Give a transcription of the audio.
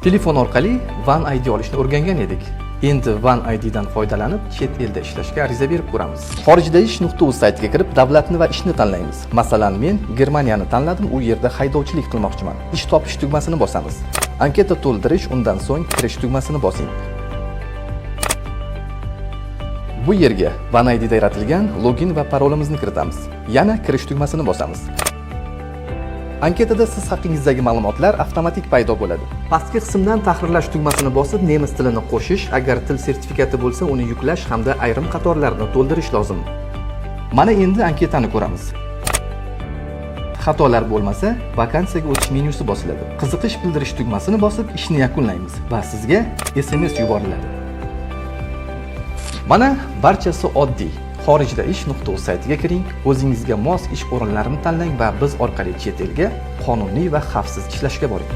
Telefon orqali One ID olishni o'rgangan edik. Endi One IDdan foydalanib chet elda ishlashga ariza berib ko'ramiz. Xorijda ish.uz saytiga kirib, davlatni va ishni tanlaymiz. Masalan, men Germaniyani tanladim, u yerda haydovchilik qilmoqchiman. Ish topish tugmasini bosamiz. Anketa to'ldirish, undan so'ng kirish tugmasini bosing. Bu yerga One IDda yaratilgan login va parolimizni kiritamiz. Yana kirish tugmasini bosamiz. Anketada siz haqingizdagi ma'lumotlar avtomatik paydo bo'ladi. Pastki qismdan tahrirlash tugmasini bosib, nemis tilini qo'shish, agar til sertifikati bo'lsa, uni yuklash hamda ayrim qatorlarni to'ldirish lozim. Mana endi anketani ko'ramiz. Xatolar bo'lmasa, vakansiyaga o'tish menyusi bosiladi. Qiziqish bildirish tugmasini bosib, ishni yakunlaymiz va sizga SMS yuboriladi. Mana barchasi oddiy. Xorijda ish.uz saytiga kiring, o'zingizga mos ish o'rinlarini tanlang va biz orqali chet elga qonuniy va xavfsiz ishlashga boring.